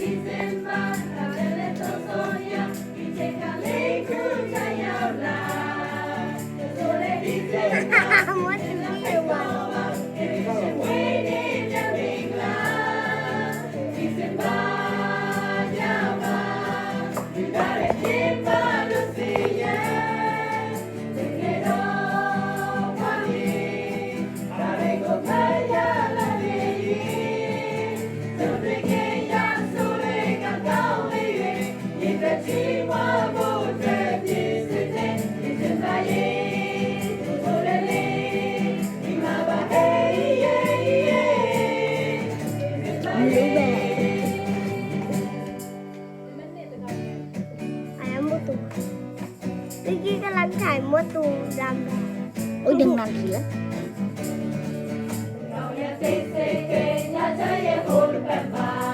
အမ့ၢ်တူၢ်, လၢက့ၤကလၢကထါမ့ၢ်တူၢ်ဒၣ်မး, အိၣ်ဒၣ်နၤလံလၢ ပတၢ်ဆူၣ်ဧါ.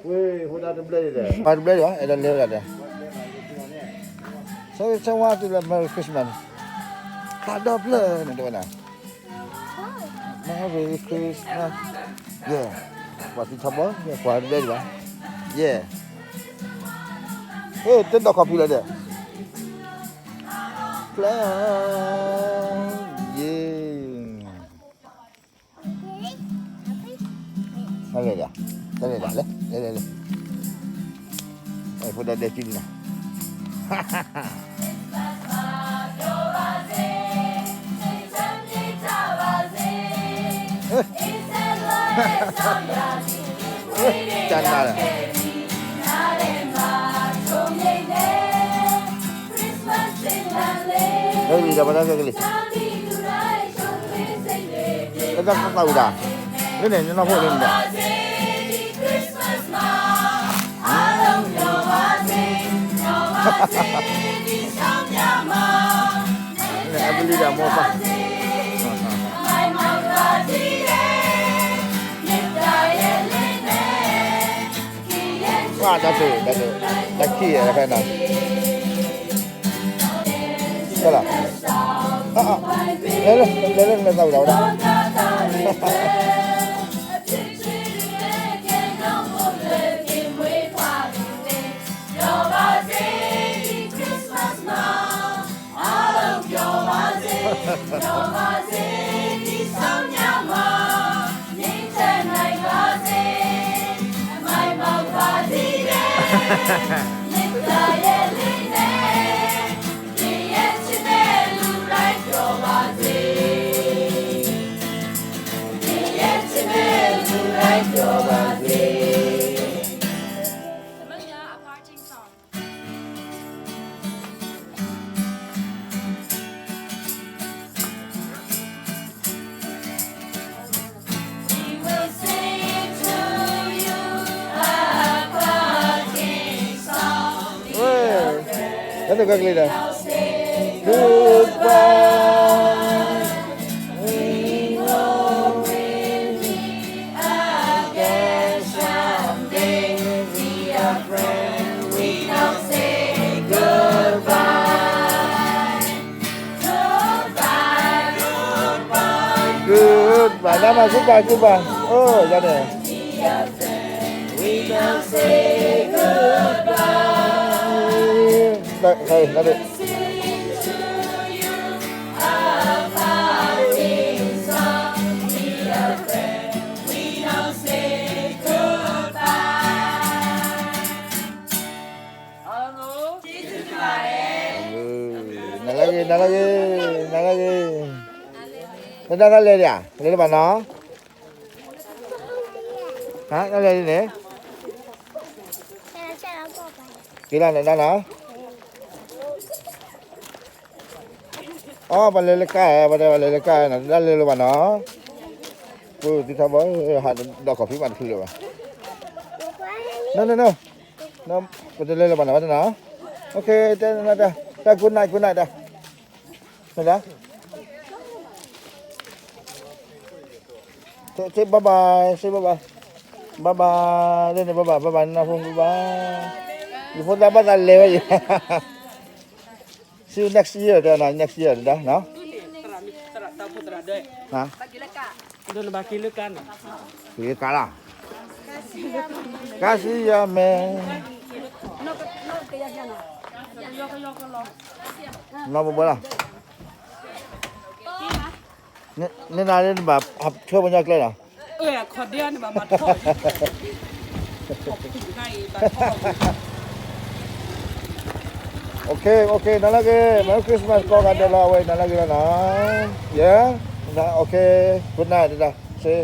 ဝ့ၢ် ဟိဒၣ်တဘျဲၣ်ဒီး ပှၤတဘျဲၣ်ဒီး အဲၣ်ဒိးလဲၤဝဲဒၣ်ဒီး ဆၢဂ့ၤဆၢဝါတုၤလၢ Merry Christmas ဖးဒီဖျၢၣ်န့ၣ်တဝဲဒၣ် Merry Christmas, yeah, ပှၤသံထီဘိ ပှၤတဘျဲၣ်ဒံးဘၣ်, yeah, ဟ့ၣ် တဒိးခီဖံးလၢဒီး ဖျၢၣ်, yeah. လဲၤဒီး, လဲၤဒီး, လဲၤ, လဲၤ, လဲၤ, လဲၤ, အဲ ဖိဒၣ်ဒဲးကံနၤ, တၢ်နၤလီၤ, လၢလံဒီးပှၤတၢ်ကလံၤ လၢတၢ်သးဝံၤဒၣ်, လၢန့ၣ် နနီၢ်ဖိလၢန့ၣ်ဒီး, အဘလံဒီးမိၢ်ပၢ်, ပှၤတၢ်ဆိၣ်, တၢ်ခံးတၢ်ဖဲနီၤ ကလီၤ, လဲၤလၢလဲၤလၢလဲၤသးဝံၤဒၣ်ဝဲဒၣ်, လီၤဘၣ်စ့ၢ်ကီး Christmas မး, Goodbye. Goodbye, လၢမၤ goodbye, goodbye. အိၣ် ယၤန့ၣ် လၢဒၣ် နၤလၢဂ့ၤ နၤလၢဂ့ၤ နၤလၢဂ့ၤ, နဒၣ်တၢ်လဲၤဒံးဧါ, လဲၤလၢၤဘၣ်နီၤ, ဟါ တၢ်လဲၤဒ်န့ၣ်, က့ၤလီၤနဒၣ်နီၤ, အီ ပှၤလဲၤလၢကါ ပှၤတဲပှၤလဲၤလၢကါနီၤ တဒၣ်လဲၤလၢၤဘၣ်နီၤ, ပသံထီဘီ ဟးဒီးခီၣ်ဖံးမးတချုးလၢၤဘၣ်, no no no, ပတလဲၤလၢၤဘၣ်နီၤ ဘၣ်တနီၤ, တၢ် good night, good night တၢ်, မ့ၢ်ဒၣ် say bye bye, say bye bye, bye bye, လၢန့ၣ် bye bye, bye bye နဖိ bye bye, ယဖိသၣ်ဘၣ်သးလဲၤဝဲယံၤ, see you next year တဲနီၤ, next year တဒၣ်နီၤ, ဟါ ကါလီၤ, ကါစံယၤမဲာ်, နီၢ်ဘိဘိလီၤ, န့ၣ်နၤလၢနဘၣ်ဟးထၢပှၤညီကျဲနီၤ, okay okay နၤလၢဂ့ၤ, Merry Christmas ကိးဂၤဒဲးလီၤ အဝဲအံၤ နၤလၢဂ့ၤလီၤနီၤ, yeah, okay, good night တဒၣ်, say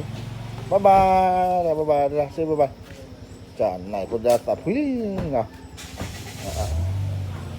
bye bye, bye bye တဒၣ်, say bye bye, ကနၣ်ဖိဒၣ်သးဖှံနီၤ